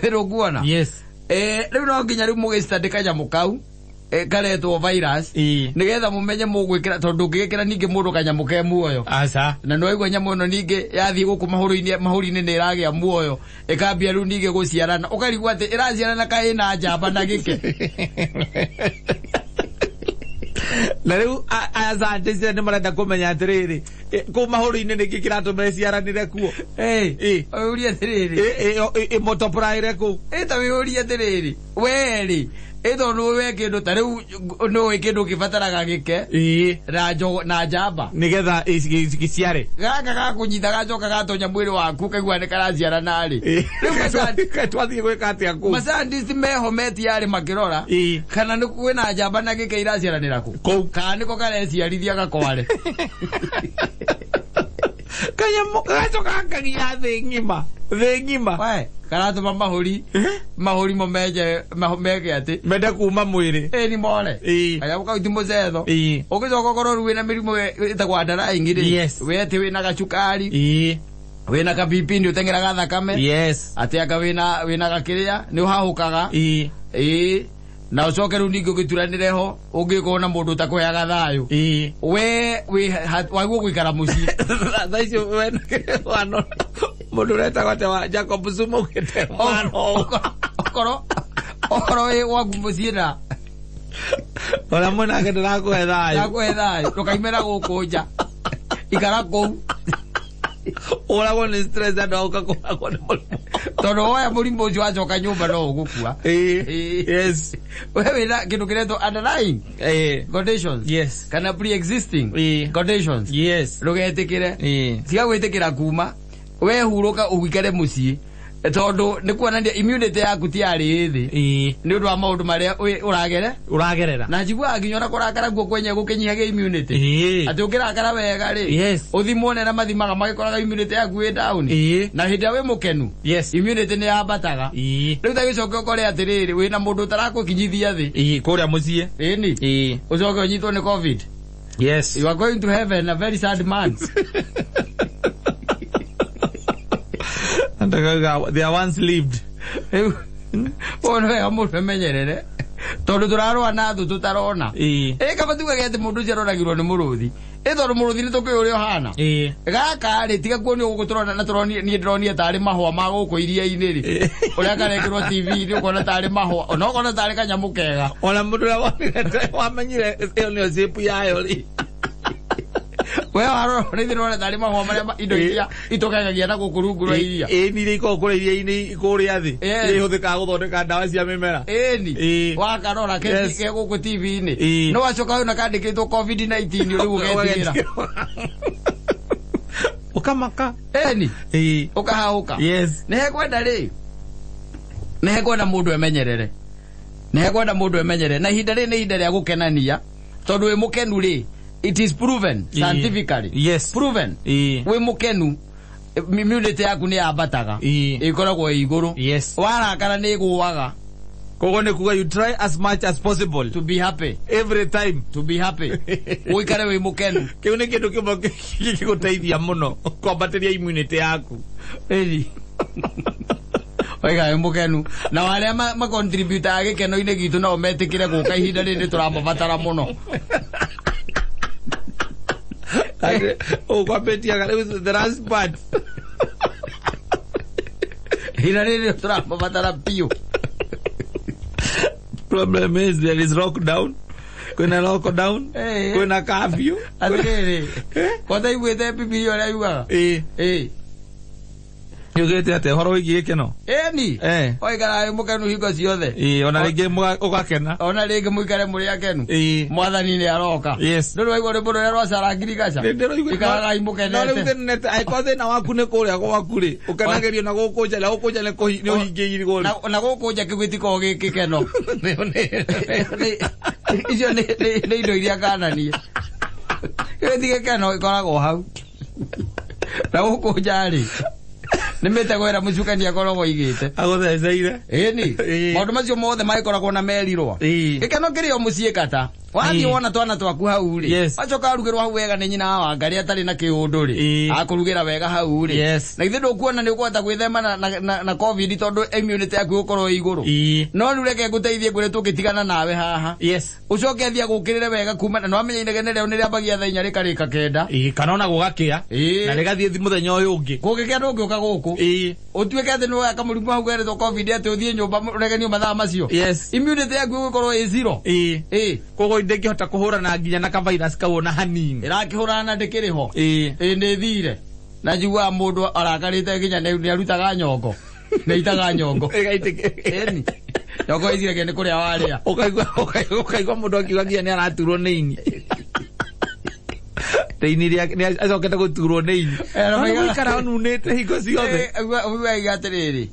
Speaker 2: Ndũkuona?
Speaker 3: Yes.
Speaker 2: Rĩu no nginya rĩu mũgĩstudy kanyamũ kau karetwo virus. Nĩgetha mũmenye mũgwĩkĩra, tondũ ũngĩgĩkĩra ningĩ mũndũ kanyamũ ke muoyo.
Speaker 3: Aca.
Speaker 2: Na nĩ waigua nyamũ ĩno ningĩ yathiĩ gũkũ mahũri-inĩ nĩ ĩragĩa muoyo, ĩkambia rĩu ningĩ gũciarana. Ũkarigwo atĩ ĩraciarana kaĩ ĩna njamba na gĩke.
Speaker 3: Na rĩu aya scientists nĩ marenda kũmenya atĩrĩrĩ, kũu mahũri-inĩ nĩkĩ kĩratũma ĩciaranĩre kuo?
Speaker 2: Ũrie atĩrĩrĩ.
Speaker 3: Ĩmultiplyre kũu.
Speaker 2: Ta wĩũrie atĩrĩrĩ, we rĩ, tondũ we kĩndũ ta rĩu nĩũĩ kĩndũ kĩbataraga gĩke na njogo na njamba
Speaker 3: nĩgetha gĩciare.
Speaker 2: Gaka gakũnyita gacoka gatonya mwĩrĩ waku ũkaigua nĩ karaciarana rĩ. Rĩu
Speaker 3: twathiĩ gwĩka atĩa kũu?
Speaker 2: Mascientist meho metiarĩ makĩrora kana nĩ kwĩna njamba na gĩke iraciaranĩra kũ?
Speaker 3: Kũu.
Speaker 2: Kana nĩko kareciarithia gakware.
Speaker 3: Kanyamũ gacoka gakagia thĩ ng'ima. Thĩ ng'ima.
Speaker 2: We, karatũma mahũri. Mahũri mo menje, meke atĩ.
Speaker 3: Mende kuma mwĩrĩ.
Speaker 2: Ni more. Kanyamũ kau ti mũcetho. Ũgĩcoka ũkorwo rĩu wĩna mĩrimũ ĩtagwo underlying rĩ.
Speaker 3: Yes.
Speaker 2: We atĩ wĩna gacukari. Wĩna ka BP nĩ ũteng'eraga thakame.
Speaker 3: Yes.
Speaker 2: Atĩ anga wĩna gakĩrĩa nĩ ũhahũkaga. Na ũcoke rĩu ningĩ ũgĩturanĩre ho ũngĩkorwo na mũndũ ũtakũheaga thayũ. We wagwo gũikara mũciĩ.
Speaker 3: Thaa icio we wano mũndũ ũretagwo atĩa wa Jacob Zuma ũgĩte wano.
Speaker 2: Okorwo wĩ gwaku mũciĩ na
Speaker 3: Ũrĩa mwenake ndĩrakũhe thayũ.
Speaker 2: Ndakũhe thayũ. Ndũkaimĩra gũkũ nja. Ikara kũu.
Speaker 3: Ũragwo nĩ stress andũ a ũka kũragwo nĩ mũrimũ.
Speaker 2: Tondũ woya mũrimũ ũcio wacoka nyũmba no ũgũkua.
Speaker 3: Yes.
Speaker 2: We wĩna kĩndũ kĩretwo underlying conditions.
Speaker 3: Yes.
Speaker 2: Kana pre-existing conditions.
Speaker 3: Yes.
Speaker 2: Ndũgetĩkĩre. Tiga gwĩtĩkĩra kuma. We hurũka ũikare mũciĩ. Tondũ nĩ kuonania immunity yaku ti yarĩ thĩ. Nĩ ũndũ wa maũndũ marĩa ũragere.
Speaker 3: Ũragerera.
Speaker 2: Na njiguaga nginya ona kũrakara guo kwenyewe gũkĩnyihagia immunity. Atĩ ũngĩrakara wega rĩ, ũthimwo na mathimaga magĩkoraga immunity yaku ĩ down. Na hĩndĩ ĩrĩa wĩ mũkenu, immunity nĩ yambataga. Rĩu ta gĩcoke ũkore atĩrĩrĩ, wĩna mũndũ ũtarakũkinyithia thĩ.
Speaker 3: Kũrĩa mũciĩ.
Speaker 2: Ĩni. Ũcoke ũnyitwo nĩ COVID.
Speaker 3: Yes.
Speaker 2: You are going to heaven, a very sad man.
Speaker 3: Ndakauga, they are once lived.
Speaker 2: Rĩu, ũyũ nĩ wega mũndũ emenyerere. Tondũ tũrarũa na thũ tũtarona. Kaba tugage atĩ mũndũ ũcio aroragirwo nĩ mũrũthi. Tondũ mũrũthi nĩ tũkĩũĩ ũrĩa ũhana. Gaka rĩ, tiga kuonio gũkũ tũrona na tũronio, niĩ ndĩronire tarĩ mahũa ma gũkũ iria-inĩ rĩ. Ũrĩa karekĩrwo TV-inĩ ũkona tarĩ mahũa, ona ũkona tarĩ kanyamũ kega.
Speaker 3: Ona mũndũ ũrĩa wonire wamenyire ĩyo nĩyo shape yayo rĩ.
Speaker 2: We warora nĩ ndĩrona tarĩ mahũa marĩa indo iria itũkegagia na gũkũ rungu rwa iria.
Speaker 3: Nĩ iria ikoragwo kũrĩa iria-inĩ kũrĩa thĩ. Iria ihũthĩkaga gũthondeka ndawa cia mĩmera.
Speaker 2: Wakarora ke gũkũ TV-inĩ. No wacoka wona kandĩkĩtwo COVID-19 rĩu ũgetigĩra.
Speaker 3: Ũkamaka.
Speaker 2: Ũkahahũka.
Speaker 3: Yes.
Speaker 2: Nĩ hekwenda rĩ. Nĩ hekwenda mũndũ emenyerere. Nĩ hekwenda mũndũ emenyerere. Na ihinda rĩrĩ nĩ ihinda rĩa gũkenania tondũ wĩ mũkenu rĩ, it is proven scientifically.
Speaker 3: Yes.
Speaker 2: Proven. Wĩ mũkenu immunity yaku nĩ yambataga. Ĩkoragwo ĩ igũrũ.
Speaker 3: Yes.
Speaker 2: Warakara nĩ ĩgũaga.
Speaker 3: Koguo nĩ kuga you try as much as possible
Speaker 2: to be happy
Speaker 3: every time,
Speaker 2: to be happy. Ũikare wĩ mũkenu.
Speaker 3: Kĩu nĩ kĩndũ kĩmwe gĩgũteithia mũno kwambatĩria immunity yaku.
Speaker 2: Ĩni. Oiga wĩ mũkenu. Na arĩa macontributaga gĩkeno-inĩ gitũ nao metĩkĩre gũka ihinda rĩrĩ tũramabatara mũno.
Speaker 3: Ũkwambĩtiaga rĩu the last part.
Speaker 2: Ihinda rĩrĩ tũramabatara biũ.
Speaker 3: Problem is there is lockdown. Kwĩna lockdown, kwĩna curfew.
Speaker 2: Atĩrĩrĩ, kwanza iguĩte Bibilia ũrĩa yugaga?
Speaker 3: Ĩĩ. Yugĩte atĩa ũhoro wĩgiĩ gĩkeno?
Speaker 2: Ĩni. Oikara wĩ mũkenu hingo ciothe.
Speaker 3: Ĩĩ, ona rĩngĩ ũgakena.
Speaker 2: Ona rĩngĩ mũikare mũrĩ akenu.
Speaker 3: Ĩĩ.
Speaker 2: Mwathani nĩ aroka.
Speaker 3: Yes.
Speaker 2: Ndũrĩ waigua rwĩmbo rũrĩa rwa Sarah Ngirigaca? Ikaragai mũkenete.
Speaker 3: No rĩu thĩna angĩkorwo thĩna waku nĩ kũrĩa gwaku rĩ, ũkenagĩrio na gũkũ nja, na gũkũ nja nĩ ũhingĩirwo rĩ.
Speaker 2: Na gũkũ nja kĩu gĩtikoragwo gĩ gĩkeno. Icio nĩ indo iria ngananie. Kĩu ti gĩkeno gĩkoragwo hau. Na gũkũ nja rĩ, nĩ mĩtego ĩrĩa mũcukani akoragwo aigĩte.
Speaker 3: Agũtheceire.
Speaker 2: Ĩni. Maũndũ macio mothe magĩkoragwo na merirwo. Gĩkeno kĩrĩ o mũciĩ kata. Wathiĩ wona twana twaku hau rĩ. Wacoka warugĩrwo hau wega nĩ nyina wa Wangarĩ atarĩ na kĩũndũ rĩ. Akũrugĩra wega hau rĩ. Na githĩ ndũkuona nĩ ũkũhota gwĩthema na COVID tondũ immunity yaku ĩgũkorwo ĩ igũrũ. No rĩu reke ngũteithie ngwĩre tũngĩtigana nawe haha. Ũcoke athiĩ agũkĩrĩre wega kuma na nĩwamenya inegene rĩao nĩ rĩambagia thaa 4 rĩkarĩka 9.
Speaker 3: Kana ona gũgakĩa. Na rĩgathiĩ mũthenya ũyũ ũngĩ.
Speaker 2: Kũngĩkĩa ndũngĩũka gũkũ. Ũtuĩke atĩ nĩwoya kamũrimũ hau keretwo COVID atĩ ũthiĩ nyũmba ũregenio mathaa macio. Immunity yaku ĩgũkorwo ĩ zero.
Speaker 3: Koguo ndĩngĩhota kũhũrana nginya na kavirus kau ona hanini.
Speaker 2: Ĩrakĩhũrana na ndĩkĩrĩ ho. Ĩ nĩ thire. Na njiguaga mũndũ arakarĩte nginya nĩ arutaga nyongo. Nĩ aitaga nyongo. Ĩni. Nyongo iciragia nĩ kũrĩa warĩa.
Speaker 3: Ũkaigua mũndũ akiuga nginya nĩ araturwo nĩ ini. Ini rĩa nĩ acokete gũturwo nĩ ini. Gũikara ũnunĩte hingo ciothe.
Speaker 2: Ũiguaga atĩrĩrĩ,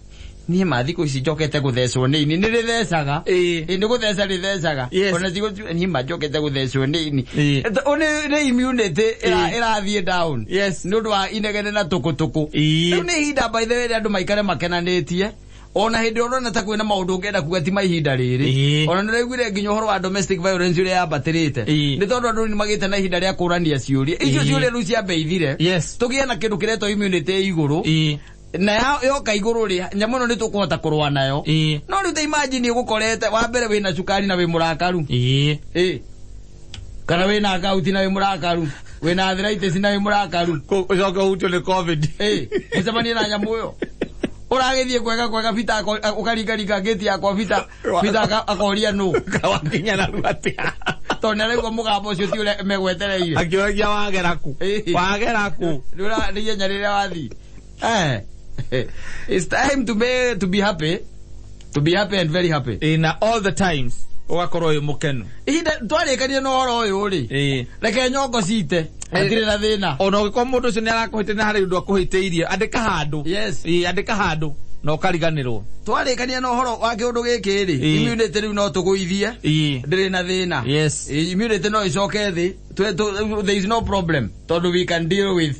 Speaker 2: niĩ ma thikũ ici njokete gũthecwo nĩ ini. Nĩ rĩthecaga. Nĩ gũtheca rĩthecaga. Ona niĩ ma njokete gũthecwo nĩ ini. Nĩ immunity ĩrathiĩ down. Nĩ ũndũ wa inegene na tũkũtũkũ. Rĩu nĩ ihinda by the way rĩa andũ maikare makenanĩtie. Ona hĩndĩ ũrona ta kwĩna maũndũ ũngĩenda kuga ti ma ihinda rĩrĩ. Ona nĩ ũraiguire nginya ũhoro wa domestic violence ũrĩa yambatĩrĩte. Nĩ tondũ andũ nĩ magĩte na ihinda rĩa kũrania ciũria. Icio ciũria rĩu ciambe ithire. Tũgĩe na kĩndũ kĩretwo immunity ĩ igũrũ. Na yoka igũrũ rĩ, nyamũ ĩno nĩ tũkũhota kũrũa nayo. No rĩu ta imagine ũgũkorete wa mbere wĩna cukari na wĩ mũrakaru. Kana wĩna gout na wĩ mũrakaru. Wĩna arthritis na wĩ mũrakaru.
Speaker 3: Ũcoke ũhutio nĩ COVID.
Speaker 2: Ũcemanie na nyamũ ĩyo. Ũragĩthiĩ kwega kwega Peter ũkaringaringa ngĩti yakwa Peter Peter akoria nũ.
Speaker 3: Wakinya narua atĩa?
Speaker 2: Tondũ nĩ araigua mũgambo ũcio ti ũrĩa megwetereire.
Speaker 3: Akĩũragia wagera kũ? Wagera kũ?
Speaker 2: Nĩ ihenya rĩrĩa wathiĩ. It's time to be happy. To be happy and very happy.
Speaker 3: Na all the times ũgakorwo wĩ mũkenu.
Speaker 2: Ihinda twarĩkania na ũhoro ũyũ rĩ. Reke nyongo cite. Hatirĩ na thĩna.
Speaker 3: Ona ũngĩkorwo mũndũ ũcio nĩ arakũhĩtĩria na harĩ ũndũ akũhĩtĩirie, andĩka handũ. Andĩka handũ na ũkariganĩrwo.
Speaker 2: Twarĩkania na ũhoro wa kĩũndũ gĩkĩ rĩ, immunity rĩu no tũgũithie. Ndĩrĩ na thĩna. Immunity no ĩcoke thĩ. There is no problem. Tondũ we can deal with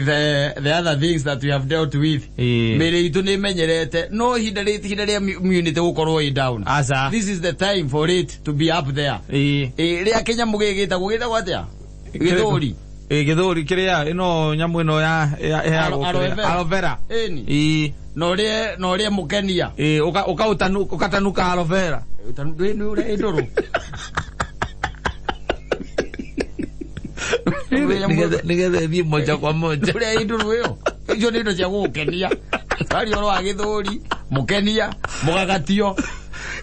Speaker 2: the other things that we have dealt with. Mĩĩrĩ itũ nĩ ĩmenyerete. No ihinda rĩa immunity gũkorwo ĩ down. This is the time for it to be up there. Rĩa kĩnyamũ gĩkĩ gĩtagwo atĩa? Gĩthũri.
Speaker 3: Gĩthũri kĩrĩa ĩno nyamũ ĩno ya aloe vera.
Speaker 2: Ĩni. Na ũrĩe mũkenia.
Speaker 3: Ũkatanuka aloe vera.
Speaker 2: Nĩ ũrĩa ĩndũrũ.
Speaker 3: Nĩgetha ĩthiĩ moja kwa moja.
Speaker 2: Ũrĩa ĩndũrũ ĩyo. Icio nĩ indo cia gũgũkenia. Twaria ũhoro wa gĩthũri, mũkenia, mũgagatio.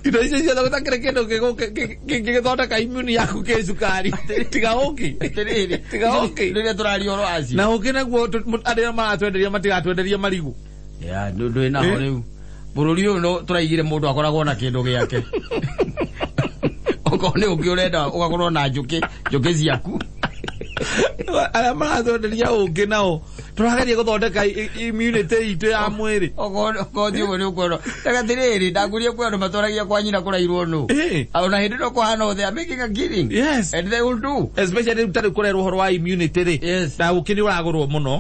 Speaker 3: Indo icio ciothe gũtakĩrĩ kĩndũ kĩngĩgĩthondeka immune yaku kĩ cukari. Tiga ũkĩ.
Speaker 2: Atĩrĩrĩ,
Speaker 3: Tiga ũkĩ.
Speaker 2: Rĩrĩa tũraria ũhoro wa cio.
Speaker 3: Na ũkĩ naguo arĩa maratwenderia matigatwenderia marigũ.
Speaker 2: Ya, ndũĩ naho rĩu. Bũrũri ũyũ no tũraigire mũndũ akoragwo na kĩndũ gĩake. Okorwo nĩ ũkĩ ũrenda ũgakorwo na njũkĩ ciaku.
Speaker 3: Arĩa maratwenderia ũkĩ nao Tũrageria gũthondeka immunity itũ ya mwĩrĩ.
Speaker 2: Okorwo ti ũguo nĩ ũkuona. Reke atĩrĩrĩ, ndakurie kwĩ andũ matwaragia kwa nyina kũrairwo nũ. Ona hĩndĩ ĩno kũhana ũũ, they are making a killing.
Speaker 3: Yes.
Speaker 2: And they will do.
Speaker 3: Especially rĩu tarĩu kũrerwo ũhoro wa immunity rĩ.
Speaker 2: Yes.
Speaker 3: Na ũkĩ nĩ ũragũrwo mũno.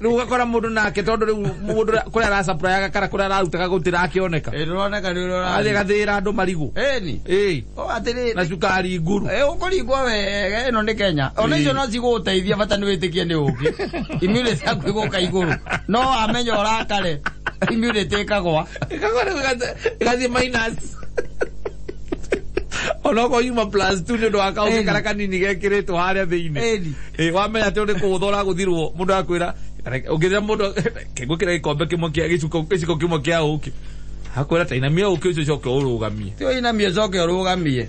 Speaker 3: Rĩu ũgakora mũndũ nake tondũ rĩu mũndũ kũrĩa arasupply kana kũrĩa ararutaga gũtirakĩoneka.
Speaker 2: Ndũroneka nĩ ũrora.
Speaker 3: Athiĩ agathĩĩra andũ marigũ.
Speaker 2: Ĩni. O atĩrĩrĩ.
Speaker 3: Na cukari nguru.
Speaker 2: Ũkũringwo wega, ĩno nĩ Kenya. Ona icio no cigũgũteithia bata nĩ wĩtĩkie nĩ ũkĩ. Immunity yaku ĩgũka igũrũ. No wamenya ũrakare, immunity ĩkagwa.
Speaker 3: Ĩkagwa rĩu ĩgathiĩ minus. Onokorwo yuma +2 nĩ ũndũ wa kaũndũ karĩa kanini gekĩrĩtwo harĩa thĩinĩ. Wamenya atĩ nĩ kũgũthwo ũragũthirwo, mũndũ akwĩra, ũngĩthira mũndũ, ngwĩkĩra gĩkombe kĩmwe kĩa gĩciko kĩmwe kĩa ũkĩ. Akwĩra ta inamia ũkĩ ũcio ũcoke ũrũgamie.
Speaker 2: Ti ũinamie ũcoke ũrũgamie.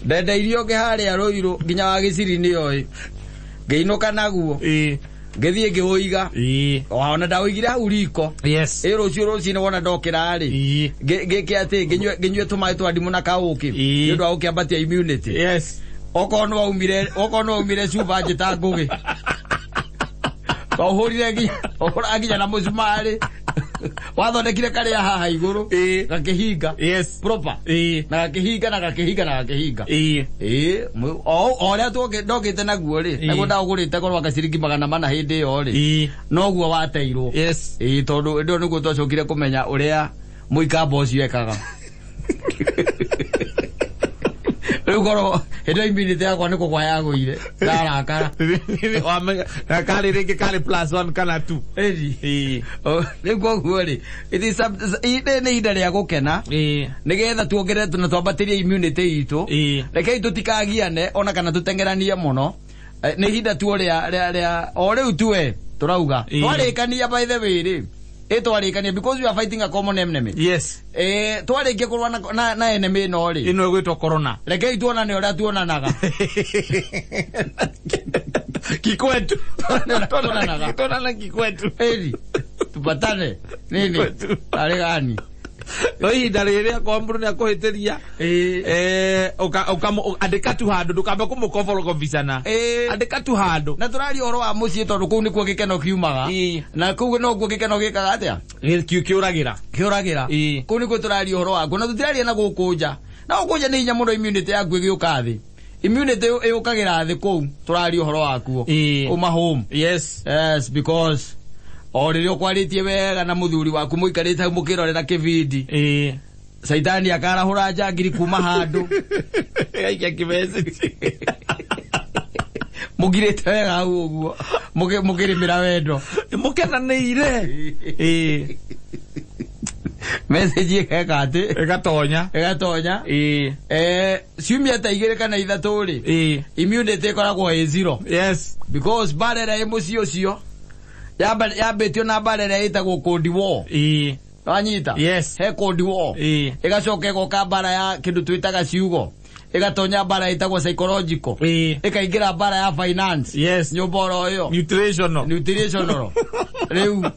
Speaker 2: Ndendeirio ngĩ harĩa Rũirũ nginya wa gĩciri nĩoĩ. Ngĩinũka naguo. Ngĩthiĩ ngĩũiga. Ona ndaũigire hau riko.
Speaker 3: Yes.
Speaker 2: Rũciũ rũcinĩ wona ndokĩra rĩ. Ngĩke atĩ ngĩnyue tũmaĩ twa ndimũ na kaũkĩ. Nĩ ũndũ wa gũkĩambatia immunity.
Speaker 3: Yes.
Speaker 2: Okorwo nĩ waumire cuba njĩta ngũgĩ. Twaũhũrire nginya, ũhũraga nginya na mũcumarĩ. Wathondekire karĩa haha igũrũ. Gakĩhinga.
Speaker 3: Yes.
Speaker 2: Proper. Na gakĩhinga na gakĩhinga na gakĩhinga. O ũrĩa ndokĩte naguo rĩ, naguo ndaũgũrĩte korwo anga ciringi 400 hĩndĩ ĩyo rĩ. Noguo wateirwo.
Speaker 3: Yes.
Speaker 2: Tondũ hĩndĩ ĩyo nĩguo twacokire kũmenya ũrĩa mũikamba ũcio ekaga. Rĩu korwo hĩndĩ ĩyo immunity yakwa nĩ kũgwa yagũire. Ndarakara.
Speaker 3: Wamenya, na karĩ rĩngĩ karĩ +1 kana 2.
Speaker 2: Rĩu koguo rĩ, nĩ ihinda rĩa gũkena. Nĩgetha tuongerere na twambatĩrie immunity itũ. Rekei tũtikagiane ona kana tũteng'eranie mũno. Nĩ ihinda tu rĩa o rĩu tuwe tũrauga. Twarĩkania by the way rĩ. Twarĩkania because we are fighting a common enemy.
Speaker 3: Yes.
Speaker 2: Twarĩkia kũrũa na enemy ĩno rĩ.
Speaker 3: Ĩno ĩgwĩtwo corona.
Speaker 2: Rekei tuonane ũrĩa tuonanaga.
Speaker 3: Kikwetu.
Speaker 2: Tuonanaga.
Speaker 3: Tuonana kikwetu.
Speaker 2: Tupatane. Nini? Arĩ gani?
Speaker 3: No ihinda rĩrĩ akorwo mũndũ nĩakũhĩtĩria, andĩka tu handũ, ndũkambe kũmũkoborokobicana. Andĩka tu handũ.
Speaker 2: Na tũraria ũhoro wa mũciĩ tondũ kũu nĩkuo gĩkeno kiumaga. Na kũu nokuo gĩkeno gĩkaga atĩa?
Speaker 3: Kĩũragĩra.
Speaker 2: Kĩũragĩra. Kũu nĩkuo tũraria ũhoro wakuo. Na tũtiraria na gũkũ nja. Na gũkũ nja nĩ hinya mũno immunity yaku ĩgĩũka thĩ. Immunity ĩũkagĩra thĩ kũu tũraria ũhoro wakuo. Uma home.
Speaker 3: Yes.
Speaker 2: Yes, because o rĩrĩa ũkwarĩtie wega na mũthuri waku mũikarĩte hau mũkĩrorera kĩbindi. Caitani akarahũra njangiri kuma handũ.
Speaker 3: Gaikia kĩmessage.
Speaker 2: Mũngirĩte wega hau ũguo. Mũkĩrĩmĩra wendo.
Speaker 3: Mũkenanĩire.
Speaker 2: Message ĩgeka atĩ?
Speaker 3: Ĩgatonya.
Speaker 2: Ĩgatonya. Ciumia ta 2 kana 3 rĩ. Immunity ĩkoragwo ĩ zero.
Speaker 3: Yes.
Speaker 2: Because mbara ĩrĩa ĩ mũciĩ ũcio yambĩtio na mbara ĩrĩa ĩtagwo Cold War. Wanyita?
Speaker 3: Yes.
Speaker 2: He Cold War. Ĩgacoka ĩgoka mbara ya kĩndũ twĩtaga ciugo. Ĩgatonya mbara ĩtagwo psychological. Ĩkaingĩra mbara ya finance.
Speaker 3: Yes.
Speaker 2: Nyũmba oro ĩyo.
Speaker 3: Nutritional.
Speaker 2: Nutritional. Rĩu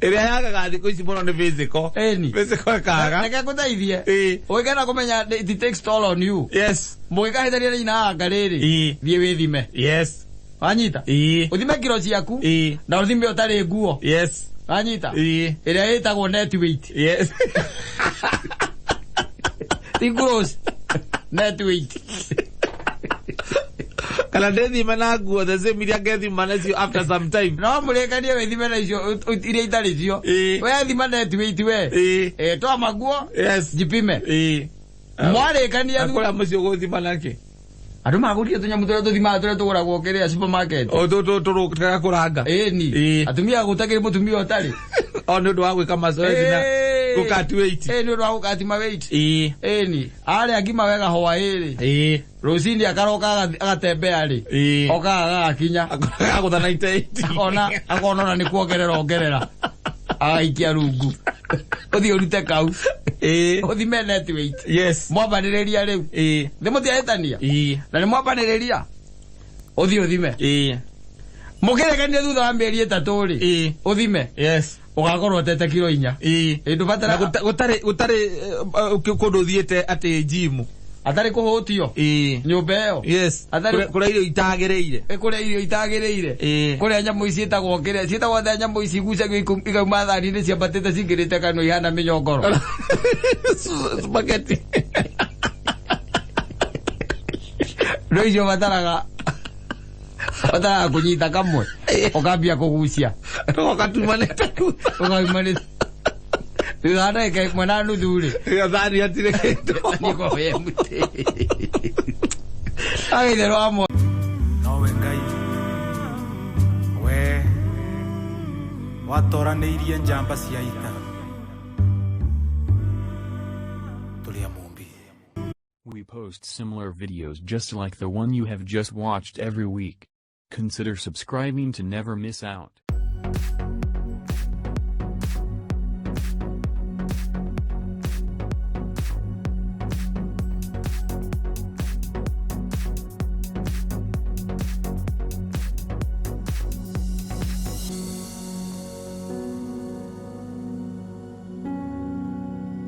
Speaker 3: ĩrĩa yagaga thikũ ici mũno nĩ physical. Physical ĩkaga.
Speaker 2: Reke ngũteithie. Ũngĩkenda kũmenya it takes toll on you.
Speaker 3: Yes.
Speaker 2: Mũgĩkahĩtania na nyina anga rĩrĩ. Thiĩ wĩthime.
Speaker 3: Yes.
Speaker 2: Wanyita? Ũthime kiro ciaku. Na ũthime ũtarĩ nguo.
Speaker 3: Yes.
Speaker 2: Wanyita? Ĩrĩa ĩtagwo net weight.
Speaker 3: Yes.
Speaker 2: Ti gross. Net weight.
Speaker 3: Kana ndĩthime na nguo the same iria ngethima nacio after some time.
Speaker 2: No mũrĩkanie wĩthime na icio iria itarĩ cio. We thima net weight we. Toa maguo.
Speaker 3: Yes.
Speaker 2: Jipime. Mwarĩkania
Speaker 3: kũrĩa mũciĩ ũgũthima nakĩ?
Speaker 2: Andũ magũrire tũnyamũ tũrĩa tũthimaga tũrĩa tũgũragwo kĩrĩa supermarket.
Speaker 3: O tũrũkaga kũranga.
Speaker 2: Ĩni. Atumia gũtakĩrĩ mũtumia ũtarĩ.
Speaker 3: O nĩ ũndũ wa gwĩka mazoezi na gũkati weight.
Speaker 2: Nĩ ũndũ wa gũkati ma weight. Ĩni. Arĩa ngima wega hwaĩ-rĩ. Rũcinĩ akaroka agatembea rĩ. Okaga gagakinya.
Speaker 3: Agagũtha 98.
Speaker 2: Akona ona nĩ kuongerera ongerera. Agaikia rungu. Ũthiĩ ũrute kau. Ũthime net weight.
Speaker 3: Yes.
Speaker 2: Mwambanĩrĩria rĩu. Nĩ mũtiahĩtania? Na nĩ mwambanĩrĩria? Ũthiĩ ũthime. Mũkĩrekania thutha wa mĩeri 3 rĩ. Ũthime.
Speaker 3: Yes.
Speaker 2: Ũgakorwo ũtete kiro 4. Ndũbatara
Speaker 3: gũtarĩ kũndũ ũthiĩte atĩ gym.
Speaker 2: Atarĩ kũhũtio.
Speaker 3: Ĩĩ.
Speaker 2: Nyũmba ĩyo.
Speaker 3: Yes.
Speaker 2: Atarĩ-
Speaker 3: Kũrĩa kũrĩa irio itagĩrĩire.
Speaker 2: Kũrĩa irio itagĩrĩire.
Speaker 3: Ĩĩ.
Speaker 2: Kũrĩa nyamũ ici ciĩtagwo kĩrĩa ciĩtagwo atĩa nyamũ ici igucagio ikauma thani-inĩ ciambatĩte cingĩrĩte kanua ihana mĩnyongoro.
Speaker 3: Spaghetti.
Speaker 2: No icio bataraga bataraga kũnyita kamwe ũkambia kũgucia.
Speaker 3: Gakatumanĩte thutha.
Speaker 2: Ũkaumanĩte thutha wa ndagĩka ĩmwe na nuthu rĩ,
Speaker 3: Ĩyo thani hatirĩ kĩndũ.
Speaker 2: nĩkorwo ye mũtĩ agĩtherwo amwe.
Speaker 1: Nowe Ngai we watoranĩirie njamba cia ita tũrĩ a Mũmbi.
Speaker 4: We post similar videos just like the one you have just watched every week. Consider subscribing to never miss out.